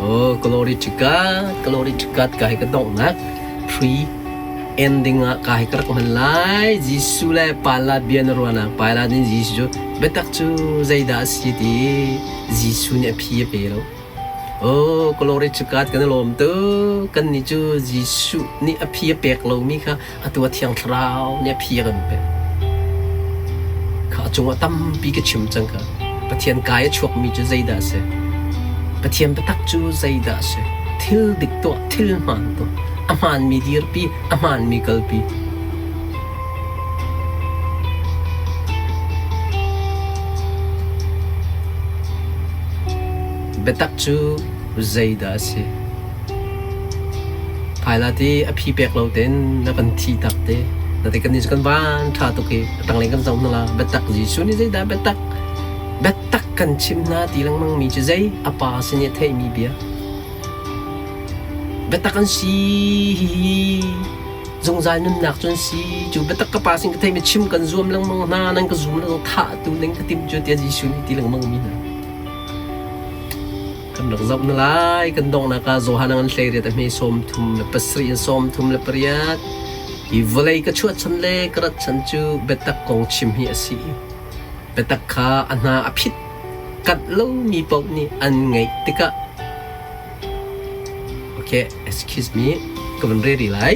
Oh, glory to God, glory to God ka hi ka donghnak pre ending ah ka hi ka rak hman lai. Jesuh le Pala bia na ruahnak Pala nih Jesuh cu biatak cu zeidah a si ti Jesuh nih a phi a pe lo. Oh, glory to God kan i lawm tuk. Kannih cu Jesuh nih a phi a pek lomi kha atu a Thiang Thlarau nih a phi a kan pek. Kha a cungah tampi ka chim cang kha. Pathian kai a chuakmi cu zeidah a si? Pathian biatak cu zeidah a si? Thil dik tuah, thil hmaan tuah, a hmaanmi dirpi, a hmaanmi kalpi. Biatak cu zeidah a si? Phailat i a phi pek lo tein na kan thi tak te. Na te kan ni cu kan van ṭha tuk i a tanglei kan zoh hna la. Biatak Jesuh nih zeidah biatak? Biatak kan chimh hna ti lengmang mi cu zei? A pa sin i a theihmi bia. Biatak an si hihi zungzal nunnak cu an si. Cu biatak ka pa sin ka theihmi chim kan zuam lengmang hna, nan ka zum lo thah tu ning ka tim cu tiah Jesuh nih ti lengmang mi hna. Kan rak zoh na lai. Kan donghnak ah Johan an 18 a hme 37 in 38. Hi vawlei ka chuah chan le ka rat chan cu biatak kong chim hi a si. Biatak kha a hna a phit kanh lomi paoh nih an ngaih tikah Okay, excuse me, ka van re rih lai.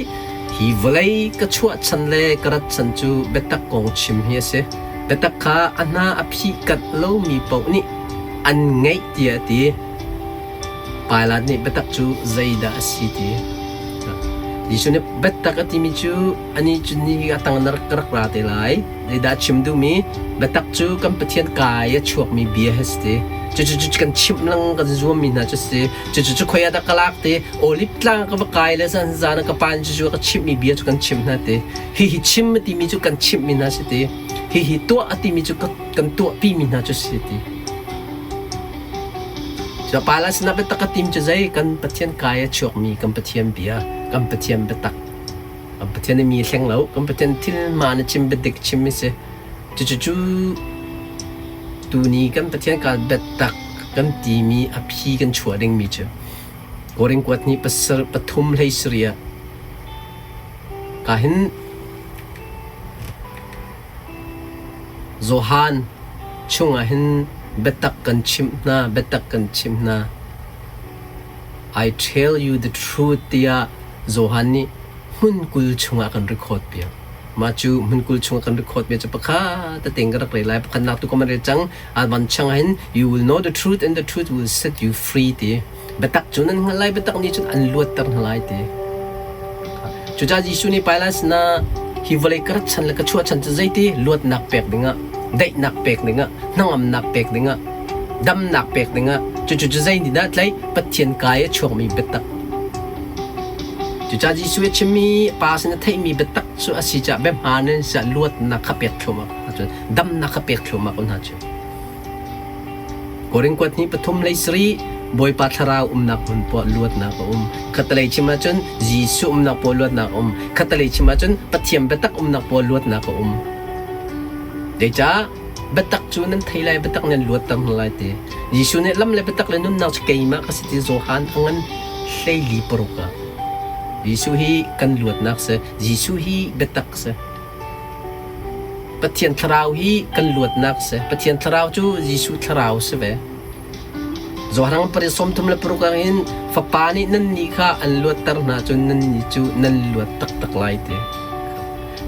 Hi vawlei ka chuah chan le ka rat chan cu biatak kong chim hi a si. Biatak kha a hna a phih kanh lomi paoh nih an ngaih tiah a ti. Pilat nih biatak cu zeidah a si ti. Jesuh nih biatak a timi cu anih cu ni a tang na rak ka rak ra te lai. Zeidah a chim duhmi? Biatak cu kan Pathian kai a chuakmi bia hi a si ti. Cucu cu kan chimh lang kan zuammi hna cu si. Cucu cu khoi ah dah ka lak ti? Olive tlang ka va kai le zan zan ah ka pa nih cucu a ka chimhmi bia cu kan chimh hna ti. Hihi chim a timi cu kan chimhmi hna si ti. Hihi tuah a timi cu kan tuahpimi hna cu si ti. Cu pa la sinah biatak a tim cu zei? Kan Pathian kai a chuakmi kan Pathian bia, kan Pathian biatak. Kan Pathian i mi hleng lo, kan Pathian thil hmaan a chim biadik chim mi si. Cucu cu tuni kan Pathian ka biatak kan timi a phi kan chuah dingmi cu Korin kuat hnih pasar pathum hlei sarih ah ka hin Johan chungah hin biatak kan chimh hna, biatak kan chimh hna. I tell you the truth tiah Johan nih hmun 20 chungah kan record piak. Mah cu hmun 20 chungah kan record mi cu pakhat tete in ka rak rel lai. Pakhatnak tu ka man rel cang. Alban chang hin you will know the truth and the truth will set you free ti. Biatak cu nan hngalh lai, biatak nih cun an luatter hna lai ti. Cucaah Jesuh nih Pilat sinah hi vawlei ka rat chan le ka chuah chan cu zeiti luatnak pek dingah, daihnak pek dingah, hnangamnak pek dingah, damnak pek dingah, cucu cu zei nih dah tlaih Pathian kai a chuakmi biatak. Cucaah Jesuh a chimmi Pa sin a theihmi biatak cu a si caah biahmaan in siah luatnak kha pek thluahmah ahcun damnak kha pek thluahmah ko hna cu. Korin kuat hnih pathum hlei sarih Bawipa thlarau umnak hmun poah luatnak a um. Khatalei chim ahcun Jesuh umnak poah luatnak a um. Khatalei chim ahcun Pathian biatak umnak poah luatnak a um. Zeicah biatak cu nan thei lai, biatak nan luatter hna lai ti. Jesuh nih lam le biatak le nunnak cu keimah ka si ti Johan a ngan 16 ah. Jesuh hi kan luatnak si. Jesuh hi biatak si. Pathian thlarau hi kan luatnak a si. Pathian thlarau cu Jesuh thlarau a si ve. Johan pariat 36 ah hin Fapa nih nannih kha an luatter hna cun nannih cu nan luat taktak lai ti.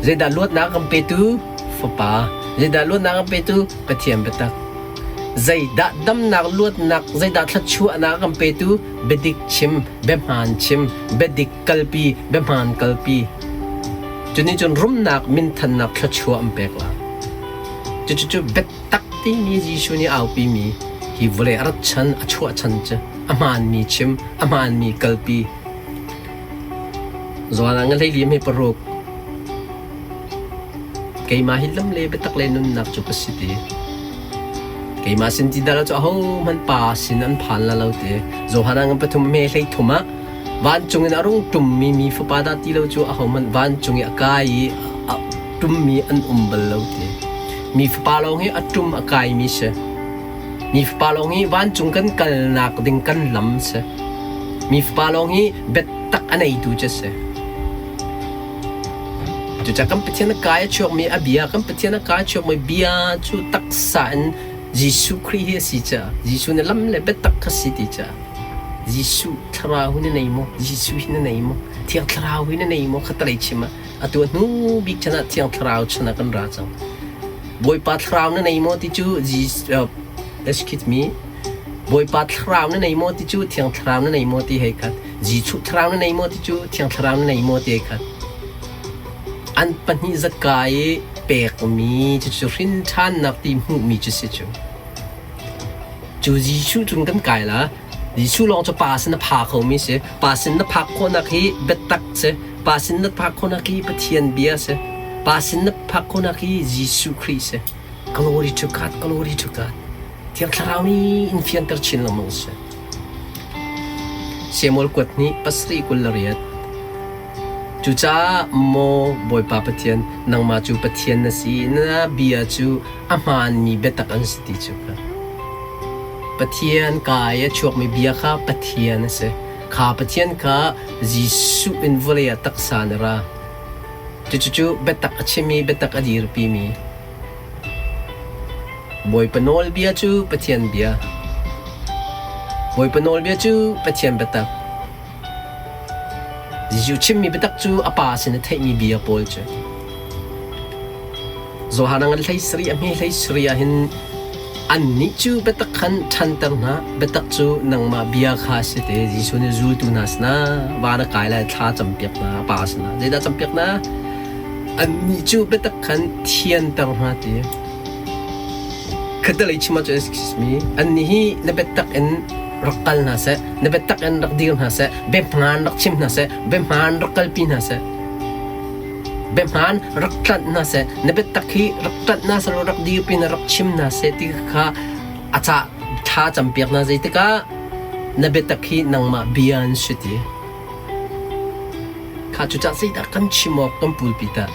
Zeidah luatnak kan petu? Fapa. Zeidah luatnak kan petu? Pathian biatak. Zeidah damnak luatnak, zeidah thluachuahnak kan petu? Biadik chim, biahmaan chim, biadik kalpi, biahmaan kalpi. Cunih cun rumnak minthannak thluachuah an pek lai. Cucu biatak timi Jesuh nih aupimi hi vawlei a rat chan, a chuah chan cu a hmaanmi chim, a hmaanmi kalpi. Zawn ah nga hlei liam hi paruk. Keimah hi lam le biatak le nunnak cu ka si ti. Keimah sin ti dah lo cu ahohmanh pa sin an phan la lo ti. Johan ah ngan pathum hme hlei thum ah Vancung in a rung ṭummi mi fapa dah ti lo cu ahohmanh vancung i a kai i a ṭummi an um bal lo ti. Mi fapa lawng hi a ṭum a kaimi si. Mi fapa lawng hi vancung kan kalnak ding kan lam si. Mi Fapa lawng hi biatak a neitu cu a si. Cucaah kan Pathian a kai a chuakmi a bia, kan Pathian a kai a chuakmi bia cu taksa in Jesuh Khrih hi a si caah Jesuh nih lam le biatak kha si ti caah Jesuh thlarau hi na nei maw? Jesuh hi na nei maw? Thiang Thlarau hi na nei maw? Kha talei chim ah atu a hnu bik chan ah Thiang Thlarau chan ah kan ra cang. Bawipa Thlarau na nei maw ti cu Jesus excuse me Bawipa Thlarau na nei maw ti cu Thiang Thlarau na nei maw ti hei khat. Jesuh Thlarau na nei maw ti cu Thiang Thlarau na nei maw ti hei khat. An pahnih zaka i pekmi cucu hrinṭhannak ti hmuhmi cu si cu. Cu Jesuh cun kan kai la. Jesuh lawng cu Pa sin a pha khomi si. Pa sin na phak khawhnak hi biatak si. Pa sin na phak khawhnak hi Pathian bia si. Pa sin na phak khawhnak hi Jesuh Khrih si. Glory to God, glory to God. Thiang Thlarau nih in fianter chin lengmang seh. Samuel kuat hnih pasarih 28 Cucaah maw Bawipa Pathian, nangmah cu Pathian na si, na bia cu a hmaanmi biatak an si ti cu kha. Pathian ka i a chuakmi bia kha Pathian a si. Kha Pathian kha Jesuh in vawlei ah taksa in a ra. Cucu biatak a chim i biatak a dirpimi Bawipa nawlbia cu Pathian bia. Bawipa nawlbia cu Pathian biatak. Jesuh chimmi biatak cu a Pa sin a theihmi bia pawl cu. Johan a ngan hlei sarih a hme hlei sarih ah hin annih cu biatak khan ṭhanter hna. Biatak cu nangmah bia kha a si te. Jesuh nih zultu hna sinah van a kai lai thla campiak hna a Pa sinah. Zeidah campiak hna? Annih cu biatak khan thianter hna ti. Khatalei chim ahcun excuse me, annih hi na biatak in rak kal hna seh, na biatak in rak dir hna seh, biahmaan rak chim hna seh, biahmaan rak kalpi hna seh, biahmaan rak tlanh hna seh, na biatak hi rak tlanh hna seh rak dirpi na rak chim hna seh ti kha a ca thla campiak hna zeitikah na biatak hi nangmah bia an si ti. Kha cucah zeidah kan chim awk kan pulpi tah?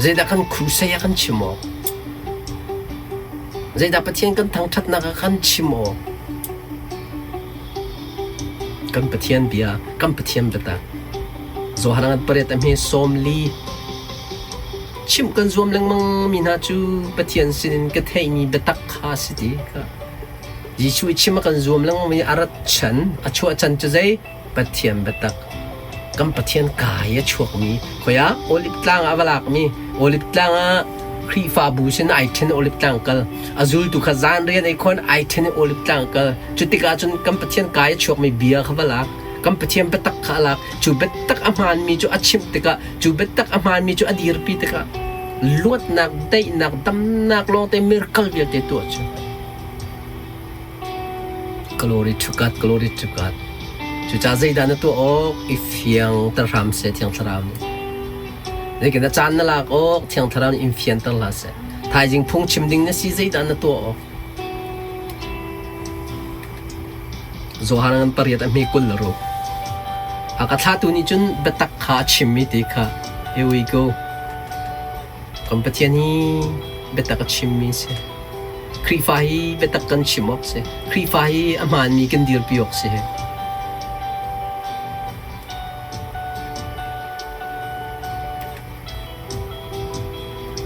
Zeidah kan crusade ah kan chim awk? Zeidah Pathian kan thangṭhatnak ah kan chim awk? Kan Pathian bia, kan Pathian biatak. Johan ngan pariat a hme 40 chimh kan zuam lengmang mi hna cu Pathian sinin ka theihmi biatak kha si ti kha. Jesuh i chim a kan zuam lengmang mi a rat chan, a chuah chan cu zei? Pathian biatak kan Pathian kai a chuakmi khoi ah Olive tlang ah a va lakmi Olive tlang ah Khrihfabu sin ai ṭhen Olive tlang kal a zultu kha zan rian ei khon ai ṭhen Olive tlang kal cu tikah cun kan Pathian kai a chuakmi bia kha va lak kan Pathian biatak kha a lak cu biatak a hmaanmi cu a chimh tikah cu biatak a hmaanmi cu a dirpi tikah luatnak daihnak damnak lawngte miracle vialte tuah cu Glory to God, glory to God. Cucaah zeidah na tuah awk i fiangter hram seh Thiang Thlarau nih. Zeikin na caan na lak awk Thiang Thlarau nih in fianter hlah seh. Thaizing phungchim ding na si zeidah na tuah awk. Johan ngan pariat a hme 26. A ka thlatu nih cun biatak kha a chimmi ti kha here we go. Kan Pathian hi biatak a chimmi si. Khrihfa hi biatak kan chim awk si. Khrihfa hi a hmaanmi kan dirpi awk si.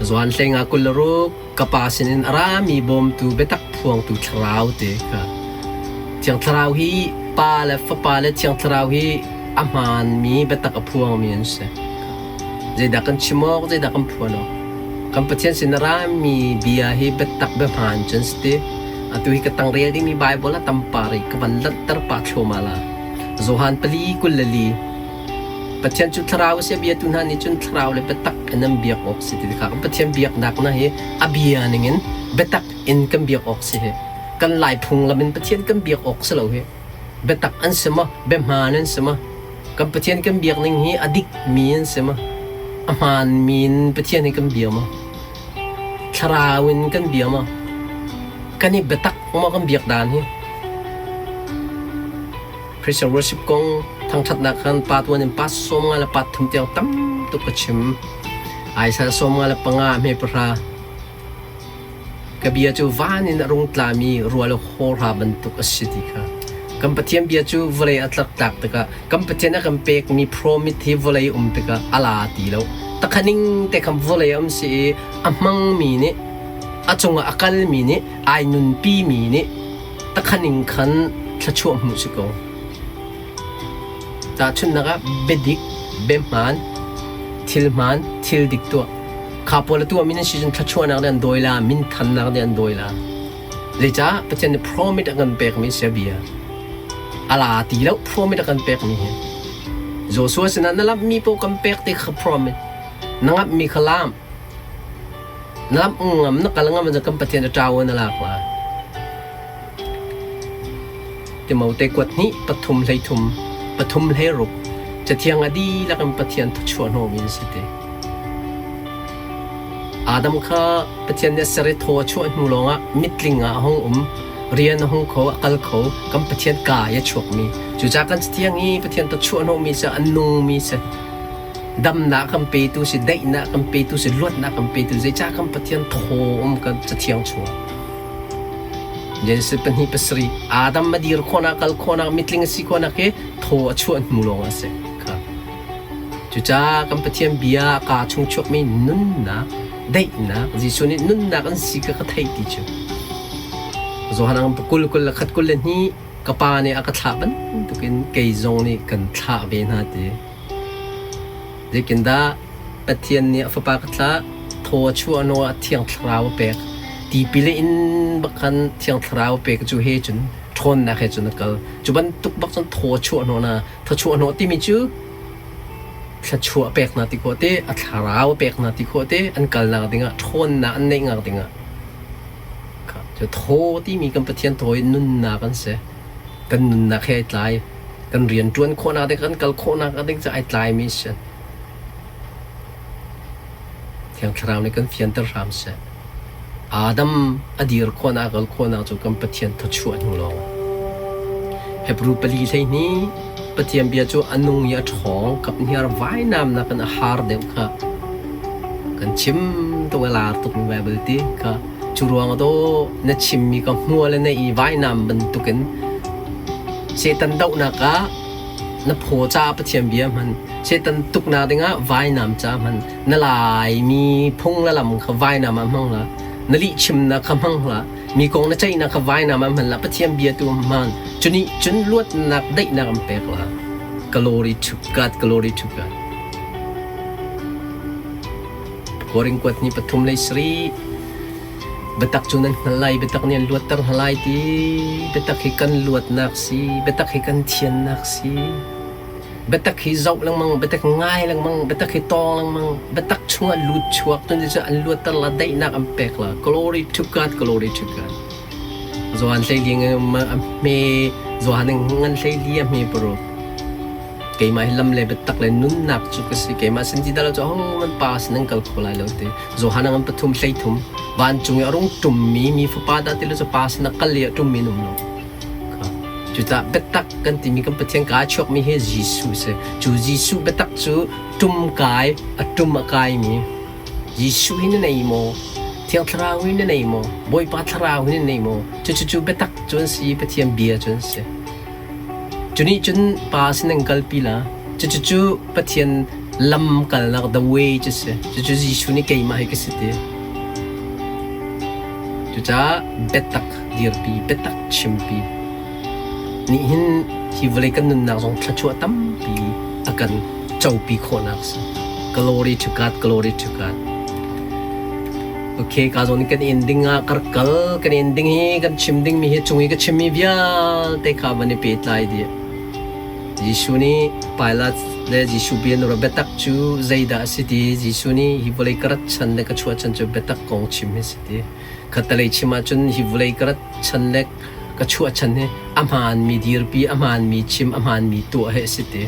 Zuan hleng ah 26 ka pa sinin a rami bawmtu biatak phuangtu thlarau te kha Thiang Thlarau hi Pa le Fapa le Thiang Thlarau hi a hmaanmi biatak a phuangmi an si. Zeidah kan chim awk, zeidah kan phuan awk? Kan Pathian sin a rami bia hi biatak biahmaan cun si ti. Atu hi ka tang rel dingmi Baibal a tam par i ka van lanhter pah thluahmah la. Johan pali 24 Pathian cu thlarau a si, a biatu hna nih cun thlarau le biatak in an biak awk si ti kha kan Pathian biaknak na hi a bia ningin biatak in kan biak awk si hi. Kan Lai phunglam in Pathian kan biak awk si lo hi. Biatak an si maw? Biahmaan an si maw? Kan Pathian kan biak ning hi a dikmi an si maw? A hmaanmi in Pathian hi kan bia maw? Thlarau in kan bia maw? Kan i biatak maw kan biak dan hi? Christian worship kong thangṭhatnak khan part 1 in part 50 le part 3 tiang tam tuk ka chim. Isaiah 55 hme pahra Ka bia cu van in a rung tlami rual hawhra bantuk a si ti kha. Kan Pathian bia cu vawlei a tlaktlak tikah kan Pathian a kan pekmi promise hi vawlei um tikah a la ti lo. Takhaning te khan vawlei a um si i a hmangmi nih a cungah a kalmi nih ai nunpimi nih takhaning khan thluachuah hmuh si ko. Tahchunhnak ah biadik, biahmaan, thil hmaan, thil dik tuah. Kha pawl a tuahmi nan si cun thluachuahnak nih an dawi la, minthannak nih an dawi la. Zeicah Pathian nih promise a kan pekmi si a bia. A la ti lo promise a kan pekmi hi. Joshua sinah na lamhmi paoh kan pek ti kha promise. Na ngamhmi kha lam. Na lamh ngam, na kal ngam kan Pathian a ṭau na lak la. Timote kuat hnih pathum hleithum pathum hleiruk Cathiang a dihlak in Pathian thawchuah hnawhmi an si ti. Adam kha Pathian nih a ser i thaw a chuah hnu lawngah mitling ah a hung um, rian a hung kho, a kal kho, kan Pathian kaa i a chuakmi. Cucaah kan Cathiang i Pathian thawchuah hnawhmi cu a nungmi si. Damnak kan petu si, daihnak kan petu si, luatnak kan petu zeicah kan Pathian thaw um kan Cathiang chungah. Genesis 2:7 Adam a dir khawhnak kal khawhnak mitling a si khawhnak hi thaw a chuah hnu lawng a si kha. Cucaah kan Pathian bia kaa chung chuakmi nunnak, daihnak, Jesuh nih nunnak an si kha ka theih ti cu. Johan ang 20 kul le khat kul le hnih ka pa nih a ka thlah bantukin kei zong nih kan thlah ve hna ti. Zeitindah Pathian nih a Fapa ka thlah, thaw a chuah hnuah Thiang Thlarau a pek. Tipil a in bak khan Thiang Thlarau a pek cu he cun ṭhawnnak he cun a kal. Cu bantuk bak cun thaw a chuah hnawh hna. Thawchuah hnawh timi cu thluachuah pek hna ti khawh te, a thlarau a pek hna ti khawh te, an kalnak dingah ṭhawnnak an neih ngak dingah. Cu thaw timi kan Pathian thaw i nunnak an si. Kan nunnak he ai tlai. Kan rian ṭuan khawhnak ding, kan kal khawhnak ding cu ai tlaimi a si. Thiang Thlarau nih kan fianter hram seh. Adam a dir khawhnak, a kal khawhnak cu kan Pathian thawchuah hnu lawng. Hebrew pali 12 Pathian bia cu a nung i a ṭhawng, kaphniar vainamnak in a har deuh kha kan chim tuk a lar tukmi Baibal ti kha cu ruang ah na chimmi ka hmual na i vainam bantukin Satan dohnak ah na phaw caah Pathian bia hman Satan tuknak dingah vainam ca hman na laimi phung le lam kha vainam ah hmang hlah na lihchimnak kha hmang hlah mi kong na ceihnak kha vainam ah hman hlah Pathian bia tu hman cu nih cun luatnak daihnak an pek la glory to God glory to God Korin kuat ni pathum lei sari Biatak cu nan hngal lai, biatak nih an luatter hna lai ti. Biatak hi kan luatnak si, biatak hi kan thiannak si. Biatak hi zoh lengmang, biatak ngai lengmang, biatak hi tawng lengmang, biatak chungah lut chuak cun cu an luatter la, daihnak an pek la. Glory to God, glory to God. Johan hlei a hme, Johan ngan hlei li a hme paruk. Keimah hi lam le biatak le nunnak cu ka si. Keimah sin ti dah lo cu ahohmanh Pa sin an kal kho lai lo ti. Johan ngan pathum 13 vancung i a rung ṭummi mi fapa dah ti lo cu Pa sin a kal i a ṭummi an um lo. Cucaah biatak kan timi kan Pathian kaa chuakmi hi Jesuh si. Cu Jesuh biatak cu ṭum kai a ṭum a kaimi Jesuh hi na nei maw? Thiang Thlarau hi na nei maw? Bawipa Thlarau hi na nei maw? Cucu cu biatak cu an si, Pathian bia cu an si. Cu nih cun pa sin an kalpi la. Cucu Pathian lam kalnak the way cu si. Cucu Jesuh nih keimah hi ka si ti. Cucaah biatak dirpi, biatak chimpi nih hin hi vawlei kan nunnak zong thluachuah tampi a kan copi khawhnak si. Glory to God, glory to God. Okay, ka zawn kan ending ah kar kal kan ending hi kan chim ding mi hi chung i ka chim mi vialte kha van i pehtlai dih. Jesuh nih Pilate le Jesuh bia na biatak cu zeidah a si ti Jesuh nih hi vawlei ka rat chan le ka chuah chan cu biatak kong chim hi si ti. Khattelei chim ahcun hi vawlei ka rat chan le ka chuah chan hi a hmaanmi dirpi, a hmaanmi chim, a hmaanmi tuah hi a si ti.